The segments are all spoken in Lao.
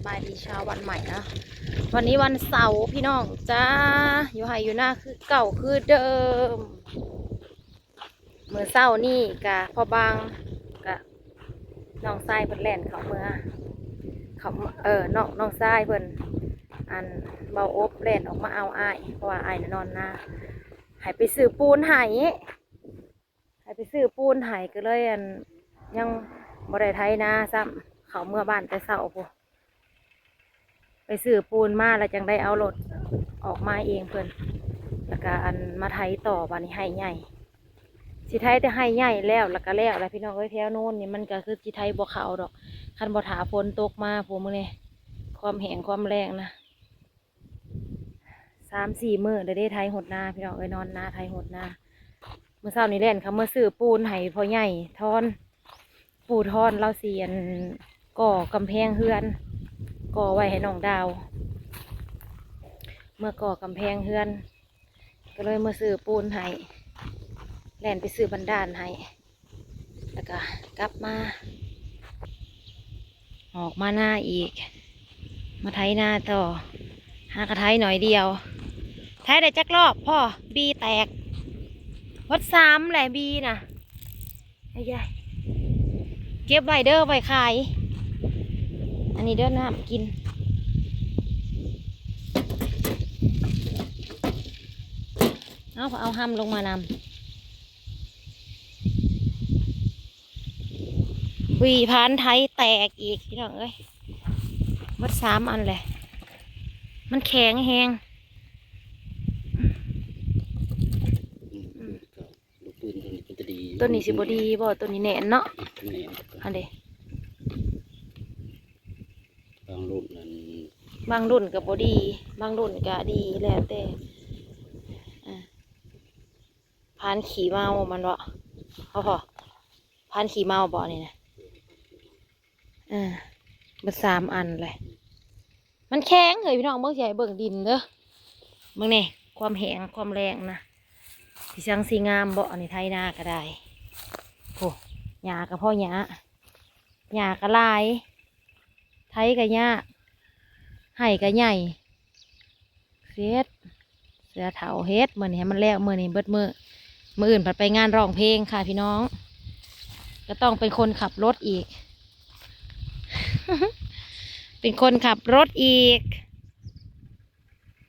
ບາຍດີເຊົ້າວັນໃໝ່ເນາະ. ວັນນີ້ວັນເສົາພີ່ນ້ອງຈ້າ, ຢູ່ໄຮ່ຢູ່ນາຄືເກົ່າຄືເດີມ. ມື້ເຊົ້ານີ້ກະພໍ່ບາງ ກະນ້ອງຊາຍເພິ່ນແລ່ນເຂົ້າເມືອ ເຂົ້າ ເອີ ນ້ອງ ນ້ອງຊາຍເພິ່ນ ອັນ ເບົາອົບແລ່ນອອກມາເອົາອ້າຍ ເພາະວ່າອ້າຍນອນນາ ໃຫ້ໄປຊື້ປູນໃຫ້ ໃຫ້ໄປຊື້ປູນໃຫ້ ກໍເລີຍ ອັນ ຍັງບໍ່ໄດ້ໄຖນາຊ້ຳ ເຂົ້າເມືອບ້ານແຕ່ເຊົ້າພຸ້ນ. ໄປຊື້ປູນມາແລ້ວຈັ່ງໄດ້ເອົາລົດອອກມາເອງເພິ່ນ ແລ້ວກະ ອັນ ມາໄຖຕໍ່. ບາດນີ້ໄຮ່ໃຫຍ່ ຊິໄຖແຕ່ໄຮ່ໃຫຍ່ແລ້ວ ແລ້ວກະແລ້ວແຫຼະພີ່ນ້ອງເອີຍ. ແຖວໂນ້ນນີ້ມັນກະຄືຊິໄຖບໍ່ເຂົ້າດອກ ຄັນບໍ່ຖ້າຝົນຕົກມາພຸ້ນ. ມື້ນີ້ຄວາມແຫ້ງຄວາມແລ້ງນະ ສາມສີ່ມື້ແລ້ວເດ້ ໄຖຫົດນາພີ່ນ້ອງເອີຍ ນອນນາໄຖຫົດນາ. ມື້ເຊົ້ານີ້ແລ່ນເຂົ້າເມືອຊື້ປູນໃຫ້ພໍ່ໃຫຍ່ທອນ ປູທອນລາວຊິ ອັນ ກໍ່ກຳແພງເຮືອນ ກໍ່ໄວ້ໃຫ້ນ້ອງດາວ ເມືອກໍ່ກຳແພງເຮືອນ ກໍເລີຍເມືອຊື້ປູນໃຫ້ ແລ່ນໄປຊື້ບັນດານໃຫ້ ແລ້ວກໍກັບມາ ອອກມານາອີກ ມາໄຖນາຕໍ່. ຫາກະໄຖໜ້ອຍດຽວ ໄຖໄດ້ຈັກລອບພໍ້ ບີແຕກ ໝົດສາມແຫຼະບີນະ. ອາຍາຍ ເກັບໄວ້ເດີ ໄວ້ຂາຍ. ອັນນີ້ເດີ ນ້ຳກິນ ເອົາ ເອົາຫ້ຳລົງມານຳ. ຫວີ່ພານໄຖແຕກອີກພີ່ນ້ອງເອີຍ ໝົດສາມອັນແຫຼະ ມັນແຂງແຮງ. ອືມ ລູກປືນຕົວນີ້ເປັນຕາດີ ຕົວນີ້ຊິບໍ່ດີບໍ່? ຕົວນີ້ແໜ້ນເນາະ ອືມ ແໜ້ນ ອັນເດ ບາງລຸ້ນນັ້ນ ບາງລຸ້ນກໍບໍ່ດີ ບາງລຸ້ນກໍດີ ແລ້ວແຕ່ ອ່າ ພານຂີ້ເມົາມັນເບາະ ເອົາພໍ້ ພານຂີ້ເມົາເບາະນີ້ນະ. ເອີ ເບິດສາມອັນເລີຍ ມັນແຂງເອີຍພີ່ນ້ອງ. ເບິ່ງ ຊິໃຫ້ເບິ່ງດິນເດີ ເບິ່ງແດ່ ຄວາມແຫ້ງຄວາມແລ້ງນະ ຊິຊ່າງຊິງາມເບາະ. ອັນນີ້ໄຖນາກໍໄດ້ ໂອ້ ຫຍ້າກໍພໍຫຍ້າ ຫຍ້າກໍຫຼາຍ ໄຖກໍຍາກ ໄຮ່ກໍໃຫຍ່ ເຮັດ ເສືອເຖົ້າເຮັດ ມື້ນີ້ໃຫ້ມັນແລ້ວ ມື້ນີ້ເບິດມື້ ມື້ອື່ນພັດໄປງານຮ້ອງເພງຄ່ະພີ່ນ້ອງ ກໍຕ້ອງເປັນຄົນຂັບລົດອີກ ເປັນຄົນຂັບລົດອີກ.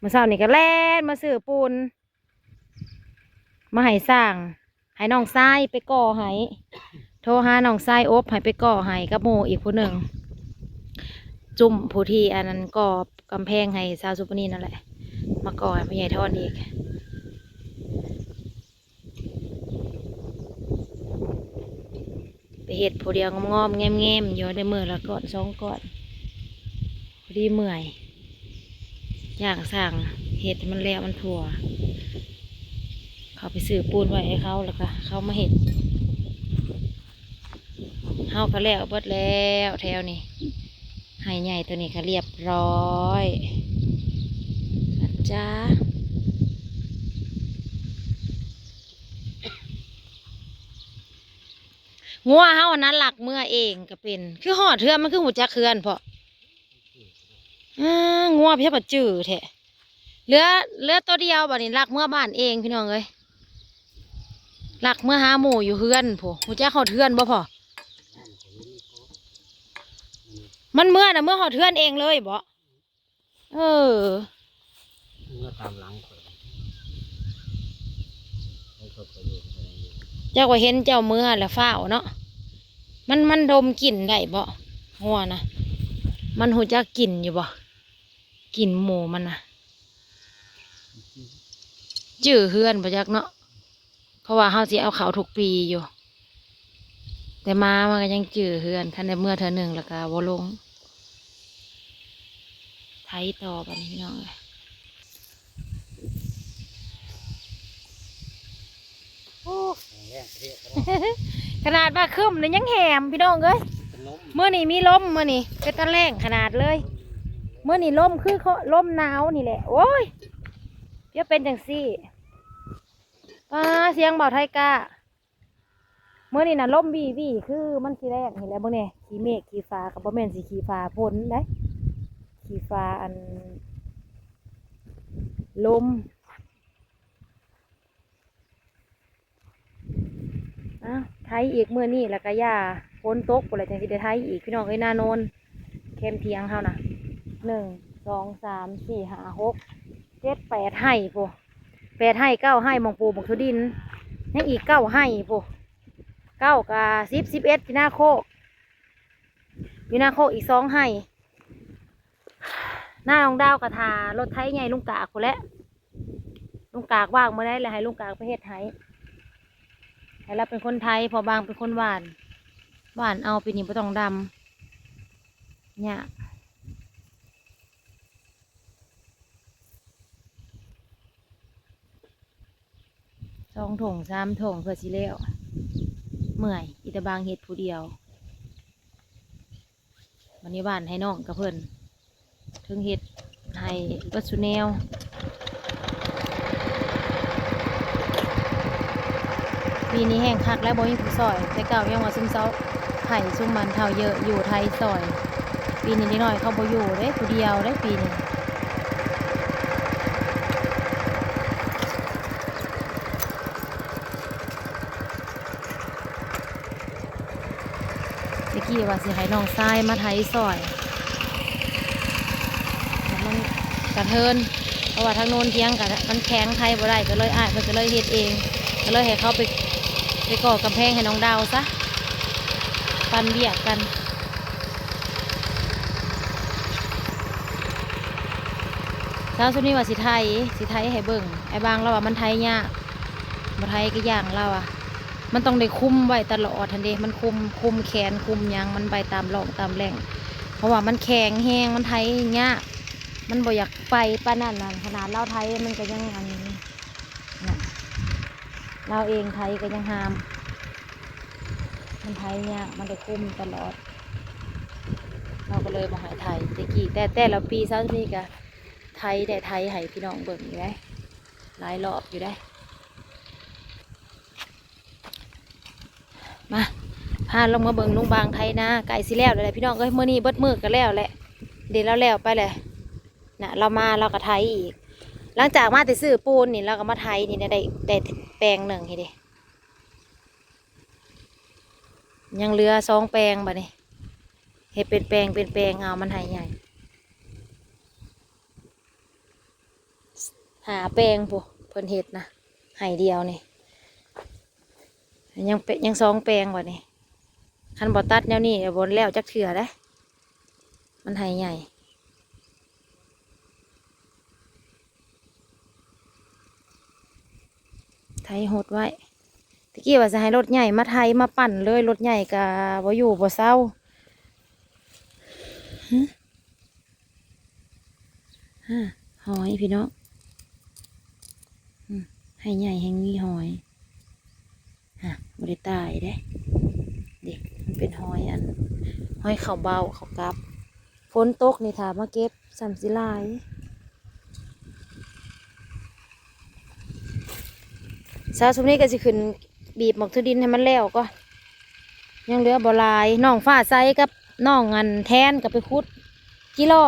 ມື້ເຊົ້ານີ້ກໍແລ່ນມາຊື້ປູນ ມາໃຫ້ຊ່າງ ໃຫ້ນ້ອງຊາຍໄປກໍ່ໃຫ້ ໂທຫານ້ອງຊາຍອົບໃຫ້ໄປກໍ່ໃຫ້ກັບໝູ່ອີກຜູ້ໜຶ່ງ ຈຸ້ມຜູ້ທີ່ອັນນັ້ນກໍ່ກຳແພງໃຫ້ສາວສຸປະນີນັ້ນແຫຼະ ມາກໍ່ໃຫ້ພໍ່ໃຫຍ່ທອນອີກ. ໄປເຮັດຜູ້ດຽວງອມໆແງມໆຢູ່ ໄດ້ມື້ລະກ້ອນສອງກ້ອນ ພໍດີເມື່ອຍ ຈ້າງຊ່າງເຮັດໃຫ້ມັນແລ້ວມັນທົ່ວ. ເຂົາໄປຊື້ປູນໄວ້ໃຫ້ເຂົາ ແລ້ວກໍເຂົາມາເຮັດ. ເຮົາກໍແລ້ວເບິດແລ້ວແຖວນີ້ ໄຮ່ໃຫຍ່ຕົວນີ້ກໍລຽບຮ້ອຍນະຈ໊ະ. ງົວເຮົາອັນນັ້ນລັກເມືອເອງກໍເປັນ ຄືຮອດເຮືອນ ມັນຄືຮູ້ຈັກເຮືອນເພາະ ອ່າ ງົວເພິ່ນປະຈື່ແທ້. ເຫຼືອ ເຫຼືອຕົວດຽວບາດນີ້ ລັກເມືອບ້ານເອງພີ່ນ້ອງເອີຍ ລັກເມືອຫາໝູ່ຢູ່ເຮືອນພຸ້ນ. ຮູ້ຈັກຮອດເຮືອນບໍ່ພໍ່? ມັນເມືອນະ ເມືອຮອດເຮືອນເອງເລີຍບໍ? ເອີ ເມືອຕາມຫຼັງຂ້ອຍ ໃຫ້ເຂົາໄປຢູ່ ຈັກວ່າເຫັນເຈົ້າເມືອແລ້ວຟ້າວເນາະ. ມັນ ມັນດົມກິ່ນໄດ້ບໍ? ງົວນະ ມັນຮູ້ຈັກກິ່ນຢູ່ບໍ? ກິ່ນໝູມັນນະ ຈື່ເຮືອນບໍ່ຈັກເນາະ. ເພາະວ່າເຮົາຊິເອົາເຂົ້າທຸກປີຢູ່ ແຕ່ມາມັນກໍຍັງຈື່ເຮືອນ ຄັນໄດ້ເມືອເທື່ອໜຶ່ງແລ້ວກໍບໍ່ລົງ. ໄຖຕໍ່ບາດນີ້ພີ່ນ້ອງເອີຍ. ໂອ້ ຂະໜາດວ່າຄຶ້ມນີ້ຍັງແຫມພີ່ນ້ອງເອີຍ. ມື້ນີ້ມີລົມ ມື້ນີ້ເປັນຕາແລ້ງຂະໜາດເລີຍ. ມື້ນີ້ລົມຄືລົມໜາວນີ້ແຫຼະ. ໂອ້ຍ ຈະເປັນຈັ່ງຊີ້. ປ້າ ສຽງເບົາໄທກ້າ. ມື້ນີ້ນະລົມວີ່ໆ ຄືມັນຊິແລ້ງນີ້ແຫຼະ. ເບິ່ງແດ່ ຂີ້ເມກຂີ້ຟ້າ ກໍບໍ່ແມ່ນຊິຂີ້ຟ້າຝົນໃດ. ທີ່ຟ້າອັນ ລົມ. ອ້າວ ໄຖອີກມື້ນີ້ແລ້ວກະຢ່າ ຝົນຕົກພຸ້ນແຫຼະ ຈັ່ງຊິໄດ້ໄຖອີກ ພີ່ນ້ອງເອີຍ. ນາໂນນແຄມຖຽງເຮົານະ ໜຶ່ງ ສອງ ສາມ ສີ່ ຫ້າ ຫົກ ເຈັດ ແປດໄຮ່ພຸ້ນ ແປດໄຮ່ ເກົ້າໄຮ່ ໝ່ອງປູກບັກຖົ່ວດິນ ຍັງອີກເກົ້າໄຮ່ພຸ້ນ ເກົ້າກະສິບ ສິບເອັດ ຢູ່ນາໂຄກ ຢູ່ນາໂຄກອີກສອງໄຮ່. ນານ້ອງດາວກະຖ້າລົດໄຖໃຫຍ່ລຸງກາກພຸ້ນແຫຼະ ລຸງກາກວ່າງມື້ໃດແລ້ວໃຫ້ລຸງກາກໄປເຮັດໃຫ້ ໃຫ້ລາວເປັນຄົນໄຖ ເພາະວ່າງເປັນຄົນຫວ່ານ ຫວ່ານເອົາ ປີນີ້ບໍ່ຕ້ອງດຳ ຍາກ ສອງຖົງສາມຖົງເພື່ອຊິແລ້ວ ເມື່ອຍ ອີຕາບາງເຮັດຜູ້ດຽວ. ບັດນີ້ຫວ່ານໃຫ້ນ້ອງກັບເພິ່ນ ເຖິງເຮັດໃຫ້ເບິດສູ່ແນວ. ປີນີ້ແຮງຄັກແລ້ວ ບໍ່ມີຜູ້ຊ່ອຍ ແຕ່ເກົ່າຍັງວ່າຊຸມຊາວໄພ້ຊຸມມັນເຖົ້າເຍີະຢູ່ໄຖຊ່ອຍ ປີນີ້ເດັກນ້ອຍເຂົາບໍ່ຢູ່ເດ້ ຜູ້ດຽວເດ້ປີນີ້. ແຕ່ກີ້ວ່າຊິໃຫ້ນ້ອງຊາຍມາໄຖຊ່ອຍ ມັນກະເທີນ ເພາະວ່າທາງໂນ້ນຖຽງກະມັນແຂງ ໄຖບໍ່ໄດ້ ກະເລີຍ ອ້າຍເພິ່ນກະເລີຍເຮັດເອງ ກະເລີຍໃຫ້ເຂົາໄປ ໄປກໍ່ກຳແພງໃຫ້ນ້ອງດາວຊະ ປັນວຽກກັນ. ສາວສຸນີວ່າຊິໄຖ ຊິໄຖໃຫ້ເບິ່ງ ອ້າຍບາງລາວວ່າມັນໄຖຍາກ ບໍ່ໄຖກະຢ້ານລາວວ່າ ມັນຕ້ອງໄດ້ຄຸມໄວ້ຕະຫຼອດຫັ້ນເດ ມັນຄຸມ ຄຸມແຂນຄຸມຫຍັງ ມັນໄປຕາມຮ່ອງຕາມແຫຼ່ງ ເພາະວ່າມັນແຂງແຮງ ມັນໄຖຍາກ ມັນບໍ່ຢາກໄປປານນັ້ນນະ ຂະໜາດລາວໄຖມັນກະຍັງອັນ ລາວເອງໄຖກະຍັງຫ້າມ ມັນໄຖຍາກ ມັນໄດ້ຄຸມຕະຫຼອດ ລາວກະເລີຍບໍ່ໃຫ້ໄຖ ແຕ່ກີ້ ແຕ່ ແຕ່ລະປີສາວສຸນີກະໄຖໄດ້ໄຖໃຫ້ພີ່ນ້ອງເບິ່ງຢູ່ເດ້ ຫຼາຍລອບຢູ່ເດ້. ມາ ພາລົງມາເບິ່ງລຸງບາງໄຖນາ ໃກ້ຊິແລ້ວແລ້ວແຫຼະພີ່ນ້ອງເອີຍ ມື້ນີ້ເບິດມື້ກະແລ້ວແຫຼະ ເດ ລາວແລ້ວໄປແຫຼະ ນະ ລາວມາລາວກະໄຖອີກ ຫຼັງຈາກມາແຕ່ຊື້ປູນນີ້ ລາວກະມາໄຖນີ້ ໄດ້ ໄດ້ແປງໜຶ່ງນີ້ເດ ຍັງເຫຼືອສອງແປງບາດນີ້ ເຮັດເປັນແປງ ເປັນແປງເອົາ ມັນໄຖໃຫຍ່ ຫ້າແປງພຸ້ນ ເພິ່ນເຮັດນະ ໄຮ່ດຽວນີ້ ຍັງເປ- ຍັງສອງແປງບາດນີ້ ຄັນບໍ່ຕັດແນວນີ້ ບໍ່ແລ້ວຈັກເທື່ອເດ້ ມັນໄຮ່ໃຫຍ່ ໄຖຫົດໄວ້ ແຕ່ກີ້ວ່າຊິໃຫ້ລົດໃຫຍ່ມາໄຖມາປັ່ນເລີຍ ລົດໃຫຍ່ກະບໍ່ຢູ່ບໍ່ເຊົາ ຫື ຫາ ຫອຍພີ່ນ້ອງ ອືມ ໄຮ່ໃຫຍ່ແຮ່ງມີຫອຍ ຫາ ບໍ່ໄດ້ຕາຍເດ້ ເດ ມັນເປັນຫອຍອັນ ຫອຍເຂົ້າເບົ້າເຂົ້າກັບ ຝົນຕົກນີ້ຖ້າມາເກັບຊ້ຳຊິຫຼາຍ. ສາວຊຸມນີ້ກະຊິຂຶ້ນ ບີບໝາກຖົ່ວດິນໃຫ້ມັນແລ້ວກ່ອນ ຍັງເຫຼືອບໍ່ຫຼາຍ ນ້ອງຟ້າໃສກັບນ້ອງອັນແທນກະໄປຂຸດຈິລໍ່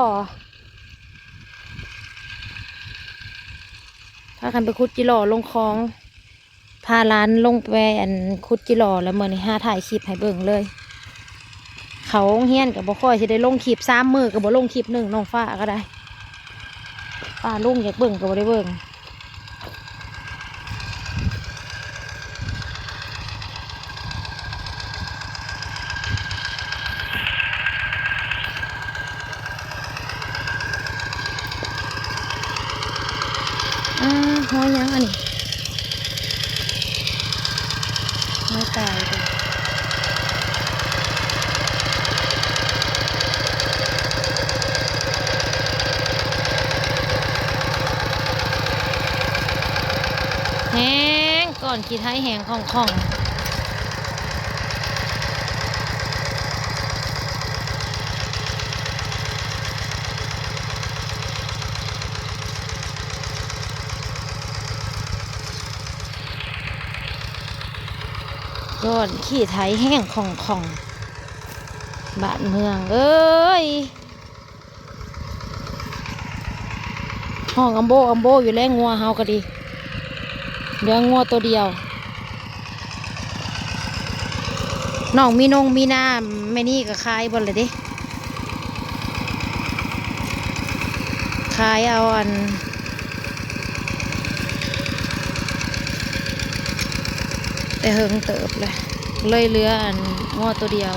ພາກັນໄປຂຸດຈິລໍ່ລົງຄອງ ພາຫຼານລົງໄປອັນຂຸດຈິລໍ່ ແລ້ວມື້ນີ້ຫາຖ່າຍຄລິບໃຫ້ເບິ່ງເລີຍ ເຂົ້າໂຮງຮຽນກະບໍ່ຄ່ອຍຊິໄດ້ລົງຄລິບ ສາມມື້ກະບໍ່ລົງຄລິບໜຶ່ງ ນ້ອງຟ້າກະໄດ້ ປ້າລຸງຢາກເບິ່ງກະບໍ່ໄດ້ເບິ່ງ. ອາ ຫອຍຫຍັງອັນນີ້ ຫອຍຕາຍເດ. ແຮງ ກ້ອນຂີ້ໄຖແຫ້ງຂ້ອງໆ. ກ້ອນຂີ້ໄຖແຫ້ງຂ້ອງໆ ບ້ານເມືອງເອີຍ. ຮ້ອງອຳໂບອຳໂບຢູ່ແລ້ວ ງົວເຮົາກໍດີ ເຫຼືອງົວໂຕດຽວ. ນ້ອງມີນົງມີນາ ແມ່ນີ້ກໍຂາຍເບິດແລ້ວເດ້ ຂາຍເອົາອັນ ແຕ່ເຫິງເຕີບແລ້ວ ເລີຍເຫຼືອອັນງົວໂຕດຽວ.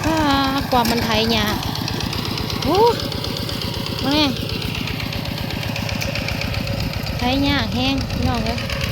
ອ້າ ຄວາມມັນໄຖຫຍ້າ ໂອ້ ເບິ່ງແດ່ ໄຖຍາກແຮງພີ່ນ້ອງເອີຍ.